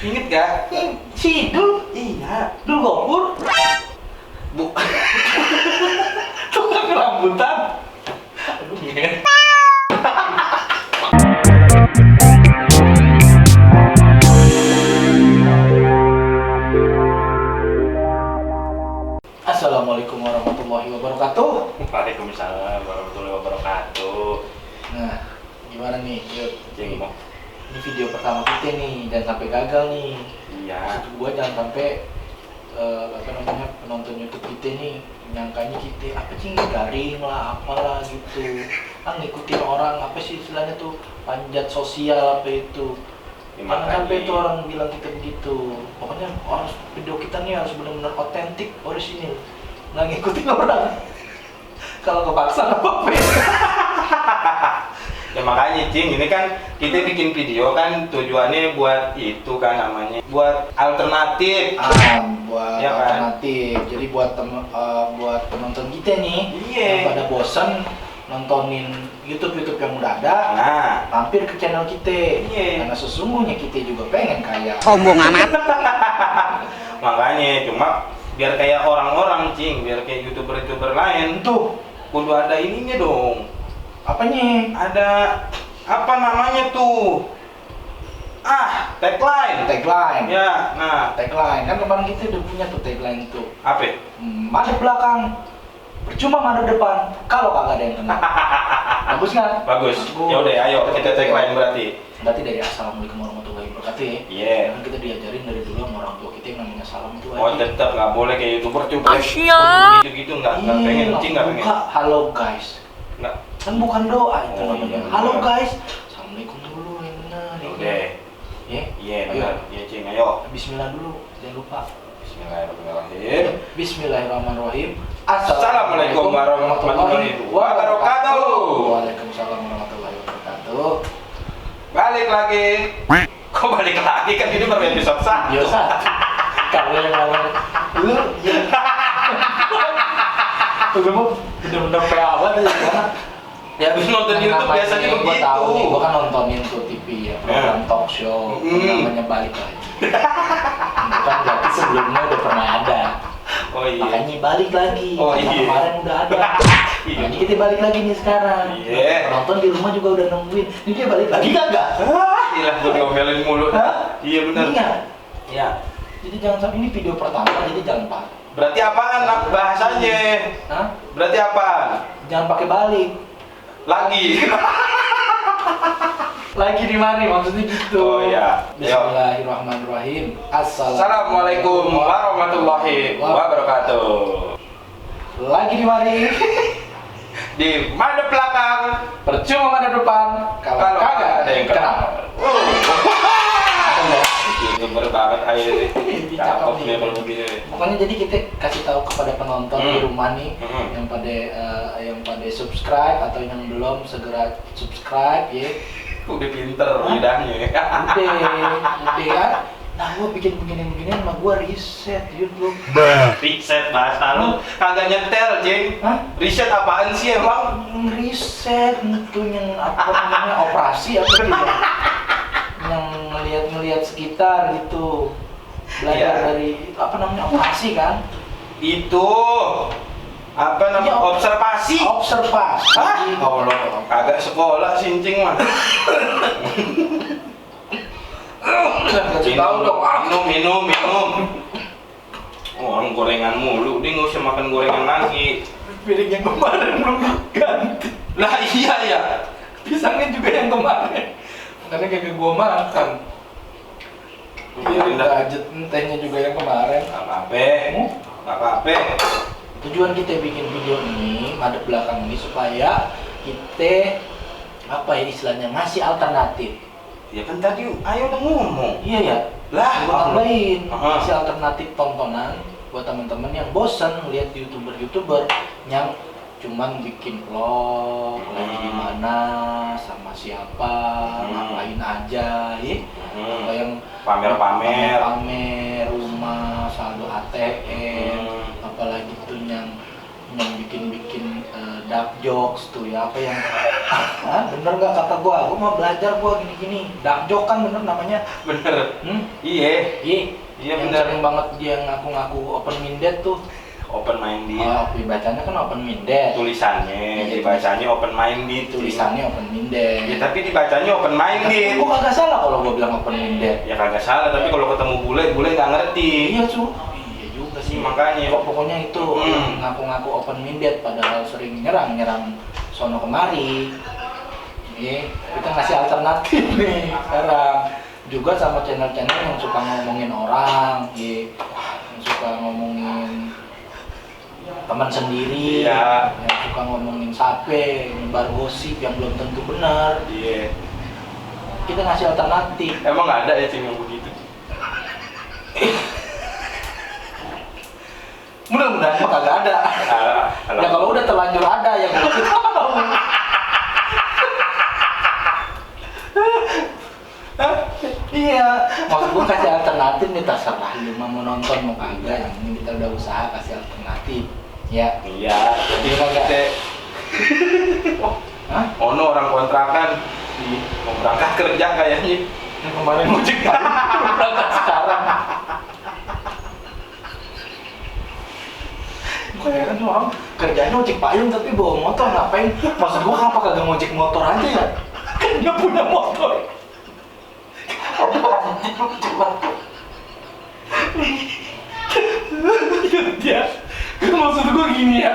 Ingat gak? Si Dul, Iya. Dul Gopur, Bu. tukang rambutan. Aduh, men. Assalamualaikum warahmatullahi wabarakatuh. Waalaikumsalam warahmatullahi wabarakatuh. Nah, gimana nih, Yud? Cing mau. Ini video pertama kita nih, jangan sampai gagal nih. Iya. Maksud gua jangan sampai penonton YouTube kita nih nyangkanya kita apa sih garing lah apalah gitu, kan ngikutin orang apa sih istilahnya tuh panjat sosial apa itu. Jangan sampai itu orang bilang kita begitu. Pokoknya harus video kita nih harus benar-benar otentik, orisinil, nggak ngikutin orang. Kalau kepaksa nggak apa-apa. Ya makanya Cing, ini kan kita bikin video kan tujuannya buat itu kan namanya, buat alternatif. Buat Ya kan? alternatif. Jadi buat penonton kita nih Iya. yang pada bosan nontonin YouTube yang udah ada, Nah, mampir ke channel kita. Iya. Karena sesungguhnya kita juga pengen kaya. Sombong amat. makanya cuma biar kayak orang-orang Cing, biar kayak YouTuber lain Tuh, kudu ada ininya dong. apanya? Ada apa namanya tuh? Tagline. Tagline. Ya, nah, Tagline. Kan kemarin kita udah punya tuh tagline tuh. apa? Madep belakang, percuma madep depan, kalau kagak ada yang kena. Bagus kan? Bagus. Ya udah, ayo kita tagline berarti. Berarti dari Assalamualaikum warahmatullahi wabarakatuh ya. Iya. Kan kita diajarin dari dulu sama orang tua kita yang namanya salam itu Oh, tetap nggak boleh kayak YouTuber coba. Asia. Gitu nggak pengen, Cing nggak pengen. buka halo guys. Nggak. Kan bukan doa itu Oh, namanya. iya, Halo benar. guys. Assalamualaikum dulu yang benar. Ya udah. Ya. Iya, Ayo. benar. Iya, Cing, ayo. Bismillah dulu, jangan lupa. Bismillahirrahmanirrahim. Bismillahirrahmanirrahim. Assalamualaikum warahmatullahi wabarakatuh. Waalaikumsalam warahmatullahi wabarakatuh. Balik lagi. Kok balik lagi kan ini baru episode 1. Biasa. Kamu yang ngomong. Lu ya. Lu mau bener-bener PA banget ya. Ya habis nonton YouTube biasanya Gua begitu. tahu nih, gua kan nontonin tuh TV ya, program talk show, namanya Balik Lagi. Bukan berarti sebelumnya udah pernah ada. Oh iya. Makanya balik lagi. Oh, Karena iya. kemarin udah ada. Iya. Makanya kita balik lagi nih sekarang. Iya. Penonton di rumah juga udah nungguin. Ini dia balik lagi kagak? Gila, gue ngomelin mulu. Hah? Iya benar. Iya. Ya. Jadi jangan sampai ini video pertama, jadi jangan pak. Berarti apaan bahasanya? Hah? Berarti apaan? Jangan pakai balik. Lagi. Lagi di mana maksudnya gitu. Oh iya. Bismillahirrahmanirrahim. Assalamualaikum warahmatullahi wabarakatuh. Lagi di mana? Di mana belakang? Percuma mana depan kalau kagak ada yang kenal. YouTuber banget aja nih. Ini Cakep cakep nih nih. kalau begini. Pokoknya jadi kita kasih tahu kepada penonton di rumah nih yang pada subscribe atau yang belum segera subscribe ya. Udah pinter lidahnya. Udah kan. Nah gua bikin begini sama gua riset YouTube. Riset bahasa lu kagak nyetel, Jeng. Hah? Riset apaan sih emang? Riset itu yang apa namanya operasi apa gitu. Yang ngelihat sekitar gitu. Belajar Iya. dari apa namanya operasi kan? Itu apa namanya? Iya. Observasi. Observasi. Allah, kagak sekolah sincing mah. Kasih tahu dong. Minum. Oh, orang gorengan mulu, dia nggak usah makan gorengan lagi. Piring yang kemarin belum ganti. Lah iya ya. Pisangnya juga yang kemarin. Makanya kayak gua makan. Biarin dah. Budget tehnya juga yang kemarin. Nggak apa-apa. Tujuan kita bikin video ini, madep belakang ini supaya kita apa ya istilahnya ngasih alternatif. Ya kan tadi ayo udah ngomong. Iya ya. Lah, Gua tambahin Aha. ngasih alternatif tontonan buat teman-teman yang bosan lihat YouTuber yang cuman bikin vlog lagi di mana sama siapa ngapain aja ya. Atau yang Pamer-pamer. pamer rumah saldo ATM apalagi tuh yang yang bikin dark jokes tuh ya, apa yang bener nggak kata gua mau belajar gua gini dark joke kan bener namanya. Bener. Iya. Iya Iya yang bener. sering banget dia ngaku-ngaku open minded tuh. Open minded. Oh, dibacanya kan open minded, Tulisannya, Iya, dibacanya open minded. tulisannya open minded. Ya tapi dibacanya open minded. Gua kagak salah kalau gua bilang open minded. Ya kagak salah, tapi kalau ketemu bule nggak ngerti. Iya iya juga sih. Makanya. Pokoknya itu ngaku-ngaku open minded padahal sering nyerang sono kemari. Kita ngasih alternatif nih sekarang. Juga sama channel-channel yang suka ngomongin orang, yang suka ngomongin teman sendiri, Iya. yang suka ngomongin sape, nyebar gosip yang belum tentu benar. Iya. Kita ngasih alternatif. Emang ada ya Cing yang begitu? Mudah-mudahan mah kagak ada. Ya kalau udah terlanjur ada yang belum kita tahu. Iya, maksud gua kasih alternatif nih, terserah lu mau nonton mau kagak, yang ini kita udah usaha kasih alternatif. Ya. Iya, jadi kagak. Hah? Ono orang kontrakan mau berangkat kerja kayaknya. Yang kemarin ngojek berangkat sekarang. Kayak kan orang kerjanya ojek payung tapi bawa motor, ngapain? Maksud gua kenapa kagak ngojek motor aja ya? Kan dia punya motor. Dia maksud gua gini ya.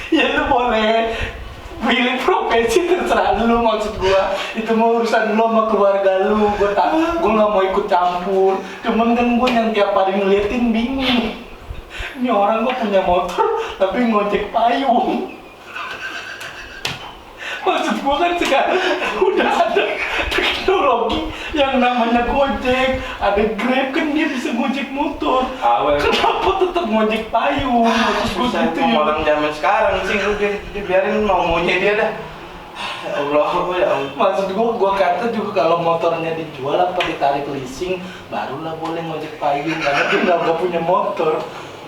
Ya lu boleh pilih profesi terserah lu, maksud gua itu mau urusan lu sama keluarga lu, gua nggak mau ikut campur. Cuman kan gua yang tiap hari ngeliatin bingung, ini orang gua punya motor tapi ngojek payung. Maksud gua kan sekarang udah ada teknologi yang namanya Gojek, ada Grab, kan dia bisa ngojek motor. Kenapa tetap ngojek payung? Maksud gua gitu ya. Orang zaman sekarang sih udah dibiarin maunya dia dah. Ya Allah, ya Allah. Maksud gua kata juga kalau motornya dijual apa ditarik leasing, barulah boleh ngojek payung karena dia nggak punya motor.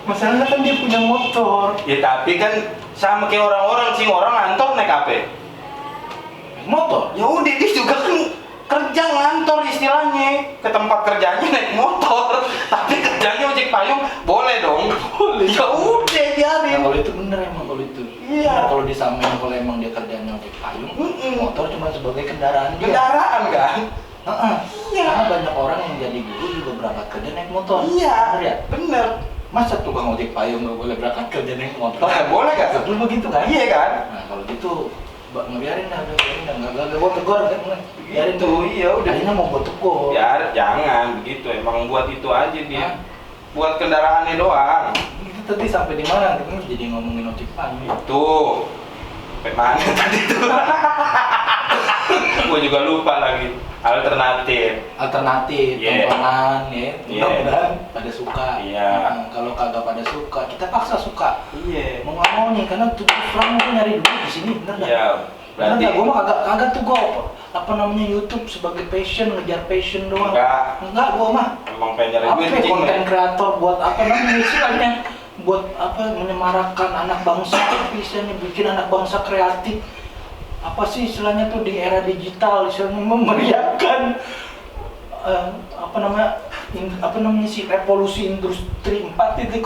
Masalahnya kan dia punya motor. Ya tapi kan sama kayak orang-orang sih, orang ngantor naik apa? Motor? Ya udah dia juga kan kerja ngantor istilahnya, ke tempat kerjanya naik motor, tapi kerjanya ojek payung boleh dong. Boleh. Ya udah biarin. Nah, kalau itu bener emang kalau itu. Iya. Bener, kalau disamain kalau emang dia kerjanya ojek payung, motor cuma sebagai kendaraan dia. Kendaraan kan? Iya. Karena banyak orang yang jadi guru juga berangkat kerja naik motor. Iya. Bener ya? Bener. Masa tukang ojek payung nggak boleh berangkat kerja naik motor? Boleh kan? Lu begitu kan? Iya kan? Nah kalau gitu ngebiarin dah, nggak gua tegur kan, biarin Itu, iya udah. Tadinya mau gua tegur. Ya jangan begitu, emang buat itu aja dia. Buat kendaraannya doang. Itu tadi sampai di mana? Kita jadi ngomongin ojek payung. Tuh, sampai mana tadi tuh? Gue juga lupa lagi. Alternatif. Tontonan ya. Mudah-mudahan pada suka. Iya. Nah, kalau kagak pada suka, kita paksa suka. Iya. Mau nggak mau nih, karena tuh orang gua nyari duit di sini, bener dah. Iya. Berarti Gue mah kagak tuh gua apa namanya YouTube sebagai passion, ngejar passion doang. Enggak gua mah. Emang pengen nyari Apa duit ya, Cing, konten ya? kreator buat apa namanya istilahnya? Buat apa menyemarakkan anak bangsa, istilahnya bikin anak bangsa kreatif. Apa sih istilahnya tuh di era digital, istilahnya memeriahkan apa namanya sih revolusi industri 4.0.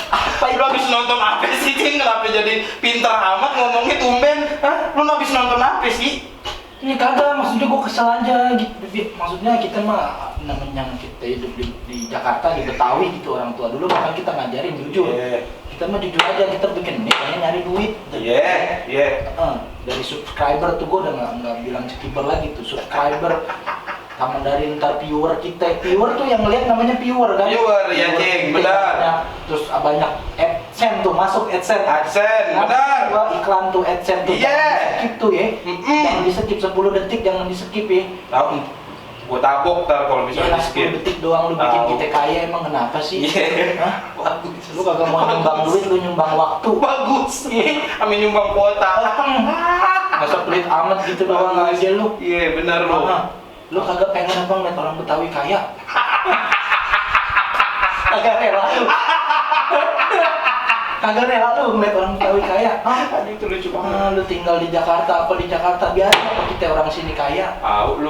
Apa lu habis nonton apa sih Cing? Kenapa jadi pinter amat ngomongnya tumben? Hah? Lu habis nonton apa sih? Ini kagak, maksudnya gua kesel aja gitu. Maksudnya kita mah namanya kita hidup di Jakarta, di Betawi gitu, orang tua dulu bahkan kita ngajarin jujur. Kita mah jujur aja, kita bikin ini pengen nyari duit. Dari subscriber tuh gua udah nggak bilang skipper lagi tuh, subscriber sama dari ntar viewer kita. Viewer tuh yang ngeliat namanya viewer kan? Viewer, ya Cing, benar. Terus banyak AdSense tuh, masuk AdSense. Benar. Gua iklan tuh AdSense tuh, Iya. skip tuh ya. Jangan di skip 10 detik, jangan di skip ya. Tahu? Gua tabok ntar kalau misalnya Iya, di skip. 10 detik doang lu bikin kita kaya, emang kenapa sih? Iya. Hah? Bagus. Lu kagak mau nyumbang duit, lu nyumbang waktu. Bagus. Kami nyumbang kuota. Masa pelit amat gitu doang aja lu. Iya, benar lu. Lu kagak pengen apa ngeliat orang Betawi kaya? Kagak rela lu. Kagak rela lu ngeliat orang Betawi kaya. Aduh itu lucu banget. Lu tinggal di Jakarta apa di Jakarta biasa apa kita orang sini kaya? Tahu lu.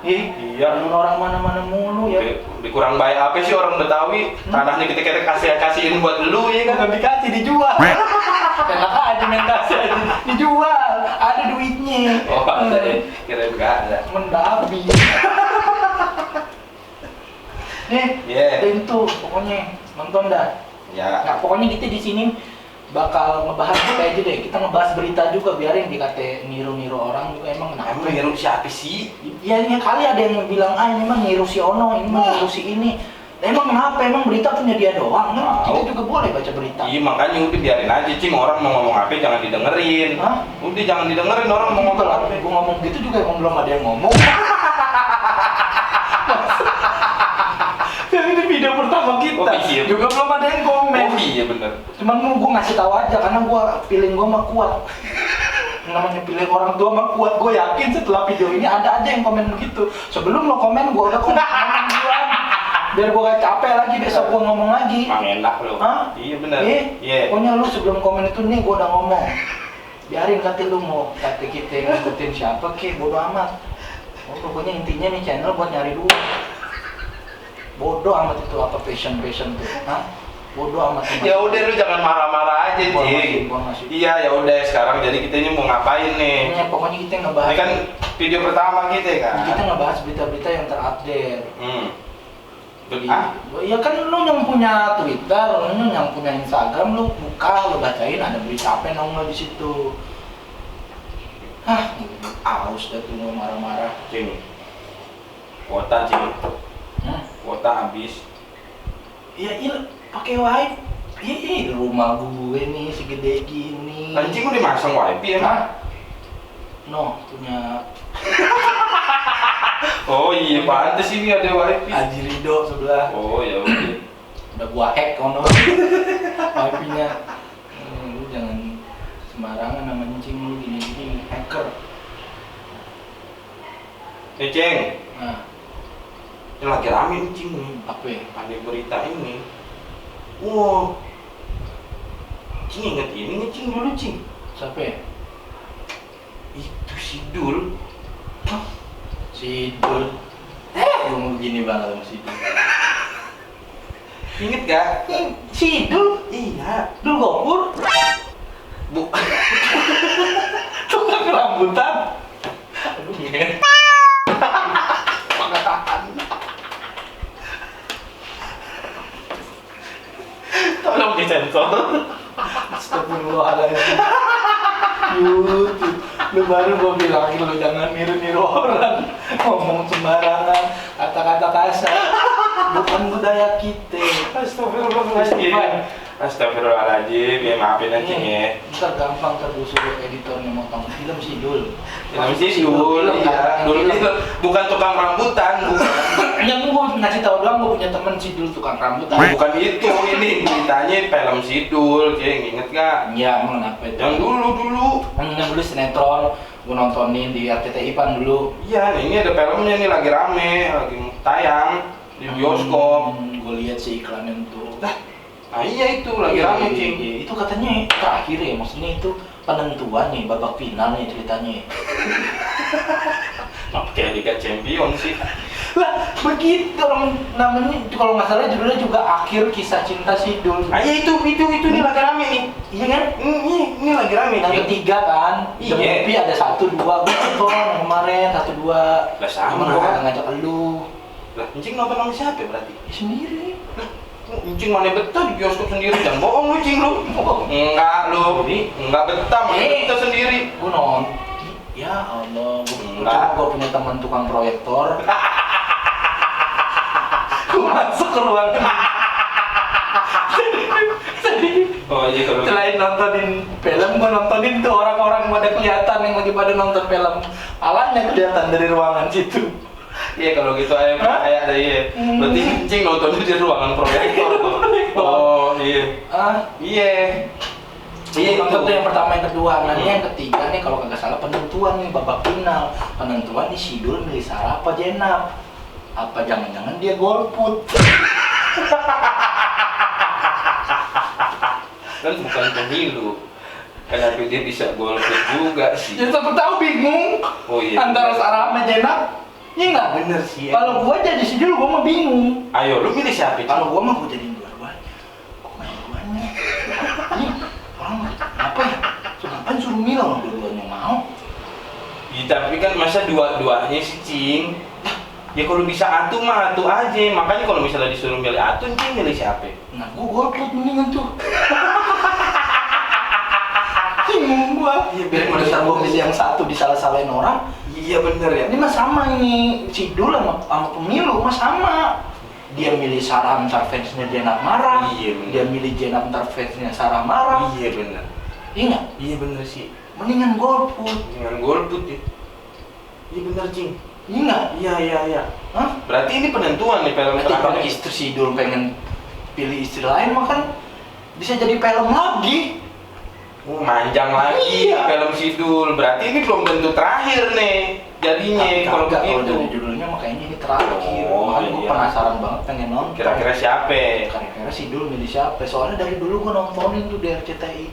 Iya, lu orang mana-mana mulu ya. Dikurang baik apa sih orang Betawi? Tanahnya kita kasihin buat lu ya kan? Bukan dikasih, dijual. Enak aja main kasih aja. Dijual, ada duitnya. Oh, ada ya. Kira enggak ada. Mendabi. Nih, ada itu pokoknya nonton dah. Ya. Nah, pokoknya kita di sini bakal ngebahas kayak aja deh. Kita ngebahas berita juga biarin dikata niru-niru orang juga emang kenapa? Emang niru siapa sih? Ya kali ada yang bilang ini mah niru si Ono, ini mah niru si ini. Emang kenapa? Emang berita punya dia doang kan? Kita juga boleh baca berita. Iya makanya udah biarin aja Cing, orang mau ngomong apa jangan didengerin. Hah? Udah jangan didengerin orang mau ngomong apa. Gue ngomong gitu juga emang belum ada yang ngomong. Jadi ini video pertama kita Oh, iya. juga belum ada yang komen. Oh iya bener. Cuman gue ngasih tahu aja karena gue feeling gue mah kuat. Namanya feeling orang tua mah kuat. Gue yakin setelah video ini ada aja yang komen begitu. Sebelum lo komen gue udah komen duluan. Biar gue gak capek lagi besok gue ngomong lagi. Emang enak lo. Hah? Iya bener. Iya. Pokoknya lu sebelum komen itu nih gue udah ngomong. Biarin kata lu mau kata kita ngikutin siapa kek bodo amat. Oh, pokoknya intinya nih channel buat nyari duit. Bodoh amat itu apa passion tuh. Hah? Bodoh amat. Ya udah lu jangan marah-marah aja Cing. Iya ya udah sekarang jadi kita ini mau ngapain nih? Pokoknya kita ngebahas. Ini kan video pertama kita kan. Kita ngebahas berita-berita yang terupdate. Ya kan lu yang punya Twitter, lu yang punya Instagram, lu buka, lu bacain ada berita apa nongol di situ. Aus dah tuh marah-marah. Cing. Kuota Cing. Kuota habis. Iya, pakai wifi. Rumah gue nih segede gini. Anjing udah masang wifi emang? No, punya. Oh iya, pantes ini ada wifi. Haji Ridho sebelah. Oh ya udah. Udah gua hack kono. Wifi-nya. Lu jangan sembarangan namanya Cing, lu gini-gini hacker. Ceng. Nah, ini lagi rame nih Cing. apa ya? Ada berita ini. Wow. Cing inget ini nih Cing dulu Cing. Siapa ya? Itu si Dul. Sidul. Ngomong begini banget sama Sidul. Inget gak? Sidul? Iya. Dul Gopur? Bu. Tukang rambutan? Aduh gini. Tolong disensor. Astagfirullahaladzim. YouTube, lu baru gua bilangin lu jangan niru-niru orang, ngomong sembarangan, kata-kata kasar, bukan budaya kita. Astagfirullahaladzim. Astagfirullahaladzim, ya maafin aja ya. Ntar gampang terbusuk editornya motong film Sidul. Film Sidul, iya. Dulu itu bukan tukang rambutan, bukan. Yang gua ngasih tahu doang, gua punya temen Sidul tukang rambutan. Bukan itu, ini beritanya film Sidul, Ceng, inget gak? Iya, emang kenapa itu? Yang dulu. Yang dulu sinetron, gua nontonin di RCTI Pan dulu. Iya, ini ada filmnya nih lagi rame, lagi tayang di bioskop. Gua lihat sih iklannya tuh. Nah iya itu lagi rame Cing. Itu katanya terakhir ya, maksudnya itu penentuan nih, babak final nih ceritanya. Kayak Liga Champion sih. Lah begitu orang namanya itu kalau nggak salah judulnya juga akhir kisah cinta Sidul. Ah iya itu nih lagi rame nih. Iya kan? Ini lagi rame. Yang ketiga kan, Iya. The Movie ada 1, 2, gue nonton yang kemarin 1, 2. Lah sama. Gue kagak ngajak elu. Lah Cing nonton sama siapa berarti? Ya, sendiri. Cing mana betah di bioskop sendiri, jangan bohong lu Cing lu. Enggak lu. Enggak betah, mana betah sendiri. Gue nonton. Ya Allah, gue punya teman tukang proyektor. Gue masuk ke ruangan. Oh iya kalau Selain nontonin film, gue nontonin tuh orang-orang pada kelihatan yang lagi pada nonton film. Alanya kelihatan dari ruangan situ. iya kalau gitu aja kayak ada iya. Berarti Cing nontonnya di ruangan proyektor tuh. Oh iya. Iya. Iya itu. Nonton tuh yang pertama, yang kedua. Nah ini yang ketiga nih kalau kagak salah penentuan nih, babak final. Penentuan nih Sidul milih Sarah apa Jenab. Apa jangan-jangan dia golput. kan bukan pemilu. Kenapa dia bisa golput juga sih? Ya siapa tahu bingung. Oh iya. Antara Sarah sama Jenab. Iya nggak? Bener sih. Kalau gua jadi si Jul, gua mah bingung. Ayo, lu pilih siapa? Kalau gua mah gua jadiin dua-duanya. Kok nggak dua-duanya? Ih, orang apa ya? Ngapain suruh milih sama dua-duanya mau? Ya, tapi kan masa dua-duanya sih, Cing? Ya kalau bisa atu mah atu aja. Makanya kalau misalnya disuruh milih atu, Cing milih siapa? Nah, gua golput mendingan tuh. Bingung gua. Iya, Biar pada gua pilih yang satu disalah-salahin orang. Iya bener ya. Ini mah sama ini, si Dul sama pemilu mah sama. Dia milih Sarah ntar fansnya Jenab marah. Iya bener. Dia milih Jenab ntar fansnya Sarah marah. Iya bener. Iya nggak? Iya bener sih. Mendingan golput. Dengan golput ya. Iya bener, Cing. Iya nggak? Iya. Hah? Berarti ini penentuan nih film Berarti kalau terakhir. istri si Dul pengen pilih istri lain mah kan bisa jadi film lagi. Oh, manjang lagi Iya. film Sidul. Berarti ini belum tentu terakhir nih jadinya kalau Kalau begitu. dari judulnya makanya ini terakhir. Oh, Makanya gue iya. penasaran banget pengen nonton. Kira-kira siapa? Kira-kira si Dul milih siapa? Soalnya dari dulu gue nontonin tuh di RCTI.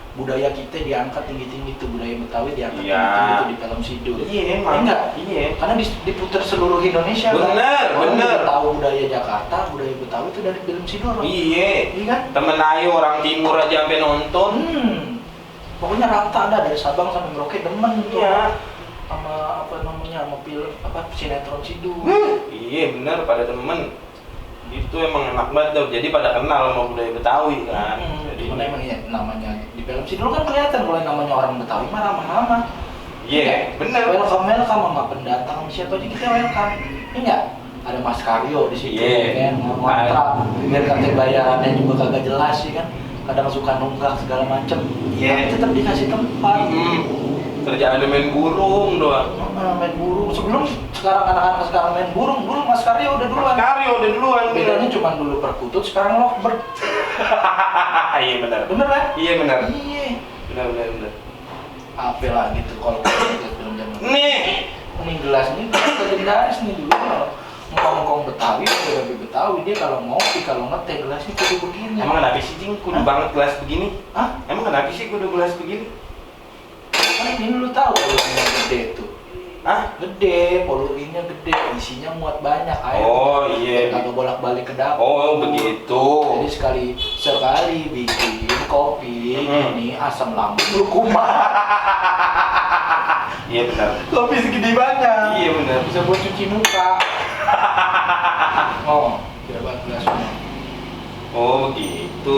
Budaya kita diangkat tinggi-tinggi tuh, budaya Betawi diangkat Iya. tinggi-tinggi tuh di film Sidul. Iya, Iya emang. enggak? Iya. Karena diputar seluruh Indonesia. Bener, kan? Orang bener. udah tahu budaya Jakarta, budaya Betawi itu dari film Sidul. Iya. Iya kan? Temen ayo orang timur aja sampai nonton. Pokoknya rata ada dari Sabang sampai Merauke demen tuh. Iya. Sama apa namanya, sama film apa sinetron Sidul. Iya bener, pada temen. Itu emang enak banget tuh. Jadi pada kenal sama budaya Betawi kan. Jadi Cuman emang ya namanya di film Sidul kan kelihatan kalau yang namanya orang Betawi mah ramah-ramah. iya, bener. Welcome sama pendatang siapa aja kita welcome. Iya nggak? Ada Mas Karyo di situ, Iya. kan ngontrak, biar kata bayarannya juga kagak jelas sih kan. Kadang suka nunggak segala macem. Iya. Tapi tetap dikasih tempat. Kerjaannya main burung doang. Main burung. Sebelum sekarang anak-anak sekarang main burung, dulu Mas Karyo udah duluan. Karyo udah duluan. Bedanya cuma dulu perkutut, sekarang lovebird. Iya benar. Bener kan? Iya benar. Iya. Benar. Apa lagi tuh kalau kita lihat film zaman. Nih. Ini gelas ini legendaris nih dulu. Ngomong Betawi, udah Betawi dia kalau ngopi, kalau ngeteh gelasnya kudu begini. Emang kenapa sih, Cing? Kudu Hah? banget gelas begini? Hah? Emang kenapa sih kudu gelas begini? Kan ini lu tahu poluinya gede tuh. Hah? Gede, poluinya gede, isinya muat banyak air. Oh iya. Kagak bolak-balik ke dapur. Oh begitu. Jadi sekali bikin kopi ini asam lambung lu kumat. Iya benar. Kopi segede banyak. Iya benar. Bisa buat cuci muka. Oh, kira banget gelasnya. Oh begitu.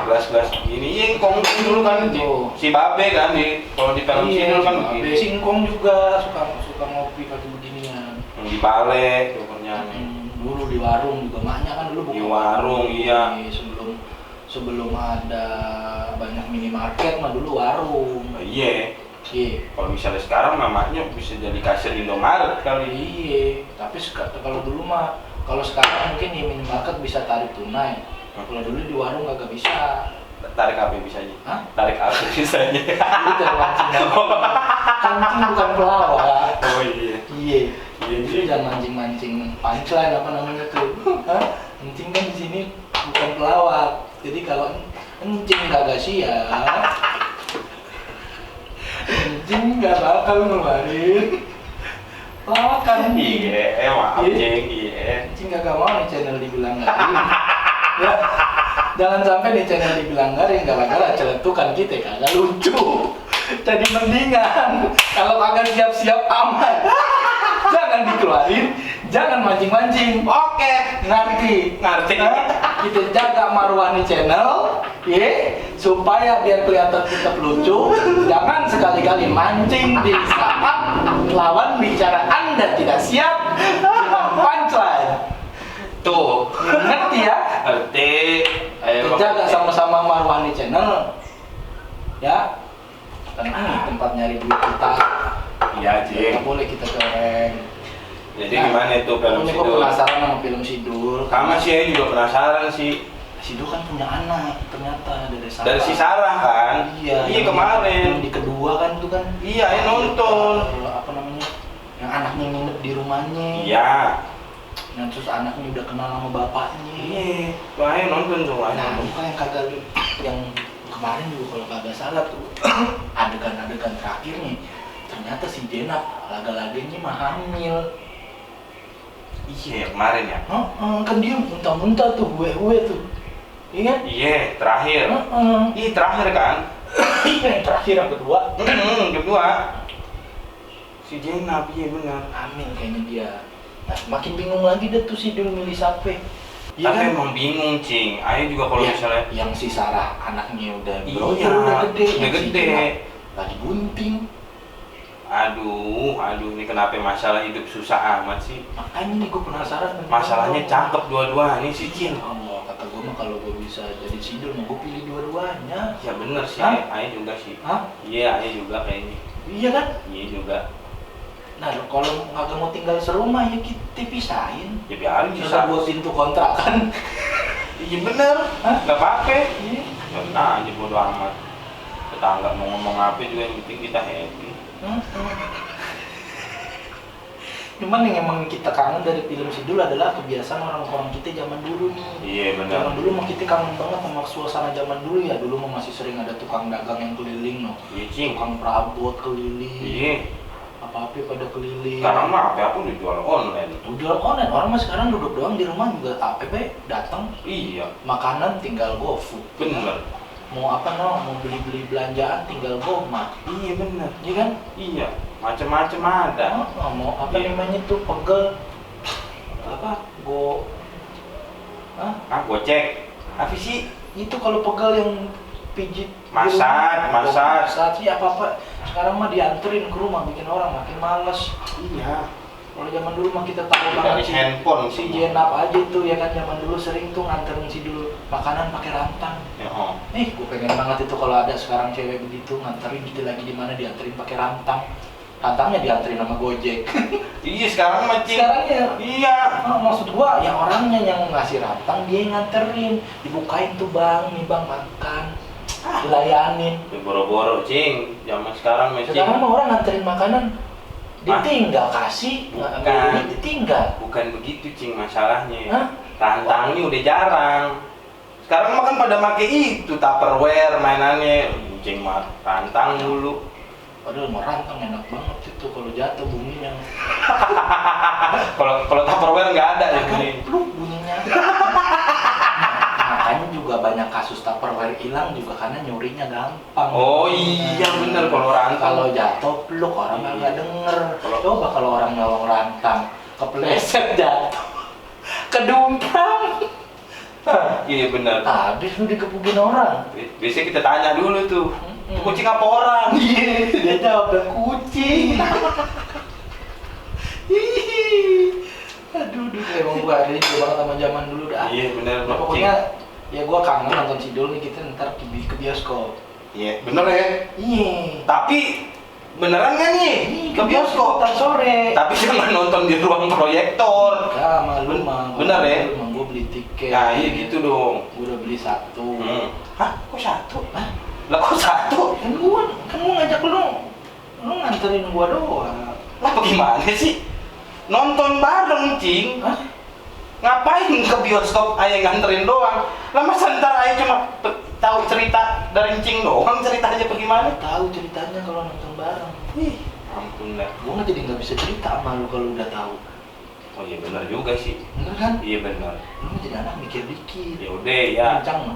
Gelas-gelas begini. Iya, kongsi dulu kan si Babe kan kalau di film sini kan begitu. Singkong juga suka ngopi pakai beginian. Yang di Bale pokoknya. Dulu di warung juga maknya kan dulu buka Di warung, iya. Sebelum ada banyak minimarket mah dulu warung. Iya. Iya. Kalau misalnya sekarang mamanya bisa jadi kasir Indomaret kali. Iya, tapi kalau dulu mah, kalau sekarang mungkin di minimarket bisa tarik tunai. Kalau dulu di warung kagak bisa. Tarik apa bisanya? Hah? Tarik apa bisanya? Itu jangan mancing. Kancing bukan pelawak. Oh iya. Iya. Iya, Itu iya. jangan mancing-mancing punchline apa namanya tuh. Hah? Kencing kan di sini bukan pelawak. Jadi kalau kencing kagak siap, kencing nggak bakal ngeluarin lawakan. Iya, maaf Iya. Ceng, iya. Kencing kagak mau nih channel dibilang garing. Ya, jangan sampai nih channel dibilang garing gara-gara celetukan kita kagak lucu. Jadi mendingan kalau kagak siap-siap aman, jangan dikeluarin, jangan mancing-mancing. Oke, Ngerti? ngerti. Kita jaga marwah nih channel, ya, supaya biar kelihatan tetap lucu. Jangan sekali-kali mancing di saat lawan bicara Anda tidak siap dengan punchline. Tuh, Ngerti ya? ngerti. Ayo Kita jaga ngerti. sama-sama marwah nih channel, ya. Karena ini tempat nyari duit kita. Iya, Nggak Ceng. boleh kita goreng. Jadi gimana itu film Ini gue Sidul? penasaran sama film Sidul. Sama sih, saya juga penasaran sih. Sidul kan punya anak ternyata dari Sarah. Dari si Sarah kan? Iya. Iya yang kemarin. di kedua kan tuh kan. Iya, nonton. Apa namanya? Yang anaknya nginep di rumahnya. Iya. Nah terus anaknya udah kenal sama bapaknya. Iya, tuh ayo nonton tuh, ayo Nah, nonton. bukan yang kagak yang kemarin juga kalau kagak salah tuh adegan-adegan terakhirnya ternyata si Jenap laga-laganya mah hamil. Iya, yang kemarin ya. Kan dia muntah-muntah tuh, gue tuh. Iya kan? Iya, terakhir. Iya, terakhir kan? Yang terakhir yang kedua. Kedua. Si Jenab, iya benar. Hamil kayaknya dia. Nah, makin bingung lagi deh tuh si Dul milih siapa. Iya Tapi kan? emang bingung, Cing. Ayo juga kalau Iya, misalnya yang si Sarah anaknya udah Iya, beroyor, udah gede, udah yang si gede. Jenap lagi bunting. aduh, ini kenapa masalah hidup susah amat sih? Makanya nih gue penasaran. Masalahnya cakep dua-duanya sih, Cing. Allah, kata gue mah kalau gue bisa jadi sidul mau gue pilih dua-duanya. Ya bener sih, Hah? Ayo juga sih. Hah? Iya, Ayo juga kayaknya. Iya kan? Iya juga. Nah kalau nggak mau tinggal serumah ya kita pisahin. Ya biarin Bisa bisa. buatin tuh kontrakan. Iya bener. Hah? Gak apa-apa. Iya. Nah aja bodo amat. Tetangga mau ngomong apa juga yang penting kita happy. Cuman yang emang kita kangen dari film Sidul adalah kebiasaan orang-orang kita zaman dulu nih. Iya bener. Zaman dulu mah kita kangen banget sama suasana zaman dulu ya. Dulu mah masih sering ada tukang dagang yang keliling no. Iya, Cing. Tukang perabot keliling. Iya. Apa-apa pada keliling. Sekarang mah apa pun dijual online. Udah online, orang mah sekarang duduk doang di rumah juga apa datang Iya. makanan tinggal GoFood. Bener. Mau apa mau beli Iya belanjaan tinggal GoMart. Iya bener. Iya kan? Iya. Macem-macem ada. Mau apa Iya. namanya tuh pegel apa Gocek. Apa sih? itu kalau pegel yang pijit Masak. sih apa sekarang mah dianterin ke rumah bikin orang makin males. Iya. Kalau zaman dulu mah kita tahu Dari banget sih handphone si semua. Jenap aja tuh ya kan zaman dulu sering tuh nganterin si dulu makanan pakai rantang. Ya, Gue pengen banget itu kalau ada sekarang cewek begitu nganterin gitu lagi di mana dianterin pakai rantang. Rantangnya dianterin sama Gojek. Iya sekarang mah, Cing. Sekarang ya. Iya. Maksud gua yang orangnya yang ngasih rantang dia yang nganterin, dibukain tuh bang, nih bang makan, dilayanin. Boro-boro, Cing. Zaman sekarang mah, Cing. Sekarang mah orang nganterin makanan ditinggal kasih, Bukan. ditinggal. Bukan begitu, Cing, masalahnya. Hah? Rantangnya udah jarang. Sekarang mah kan pada make itu Tupperware mainannya. Cing mah rantang dulu. Padahal mau rantang enak banget itu kalau jatuh bunyinya. Kalau Tupperware nggak ada ya bunyi. Pluk bunyinya. Makanya juga banyak kasus Tupperware hilang juga karena nyurinya gampang. Oh iya bener kalau rantang. Kalau jatuh peluk orang nggak denger. Coba kalau orang nyolong rantang kepleset jatuh kedumpang. Iya bener. Habis lu dikepukin orang. Biasanya kita tanya dulu tuh. Itu kucing apa orang? Iya, dia jawab dan kucing. Aduh, emang gua ada juga banget sama zaman dulu dah. Iya bener. Nah, pokoknya ya gua kangen nonton Sidul nih kita ntar ke bioskop. Iya bener ya. Iya. Tapi beneran nggak nih ke bioskop? Ntar sore. Tapi jangan nonton di ruang proyektor. Ya, malu mah. Bener ya? Emang gua beli tiket. Nah iya gitu dong. Gua udah beli satu. Hah? Kok satu? Hah? Lah kok satu? Kan gua ngajak lu nganterin gua doang. Lah bagaimana sih? Nonton bareng, Cing. Hah? Ngapain ke bioskop ayah nganterin doang? Lah masa ntar ayah cuma tahu cerita dari Cing doang ceritanya bagaimana? Tahu ceritanya kalau nonton bareng. Ih, ampun dah. Gua nggak jadi nggak bisa cerita sama lu kalau udah tahu. Oh iya benar juga sih. Bener kan? Iya benar. Lu jadi anak mikir dikit. Ya udah ya.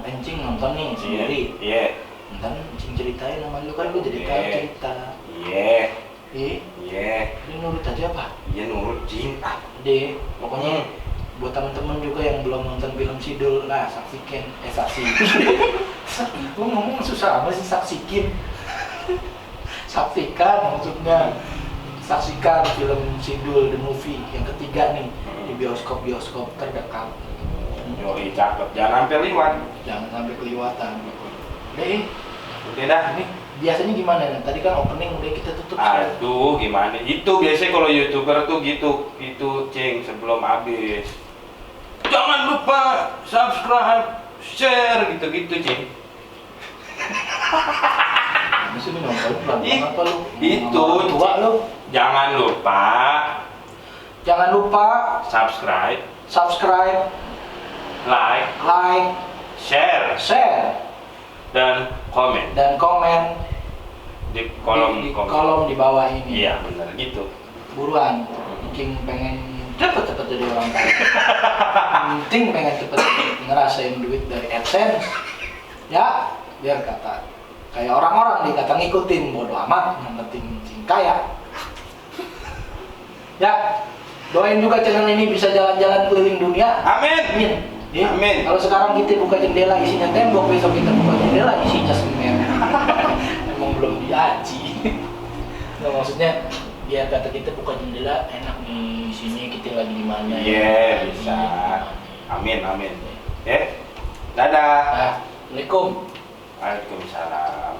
Encing nonton nih sendiri. Iya. Ntar Encing ceritain sama lu kan lu jadi tahu Iya. cerita. Iya. Iya. Lu nurut aja apa? Iya nurut Cing. Deh, pokoknya buat teman-teman juga yang belum nonton film Sidul, nah saksikan, Gua ngomong susah apa sih saksikan? Saksikan maksudnya. Saksikan film Sidul the movie yang ketiga nih di bioskop terdekat. Yoi cakep. Jangan sampai lewat. Jangan sampai kelewatan. Deh, Udah dah. ini biasanya gimana nih? Tadi kan opening udah kita tutup. Aduh, gimana? Itu biasanya kalau YouTuber tuh gitu, itu Cing sebelum habis. Jangan lupa subscribe, share gitu-gitu, Cing. Ini sih nonton pelan Ih, apa lu? itu, Tua Cing. lu. Jangan lupa Jangan lupa subscribe, like, share, dan komen di kolom di komen. kolom di bawah ini. Iya benar gitu. Buruan, Cing pengen cepet-cepet jadi orang kaya. Cing pengen cepet-cepet ngerasain duit dari AdSense. Ya, biar kata kayak orang-orang dikata ngikutin, bodo amat, yang penting Cing kaya. Ya, doain juga channel ini bisa jalan-jalan keliling dunia. Amin. Ya. Amin. Kalau sekarang kita buka jendela isinya tembok, besok kita buka jendela isinya semen. Emang belum diaji. Nah, maksudnya biar kata kita buka jendela enak nih, sini kita lagi di mana. Iya, bisa. Amin. Ya. Dadah. Assalamualaikum. Waalaikumsalam.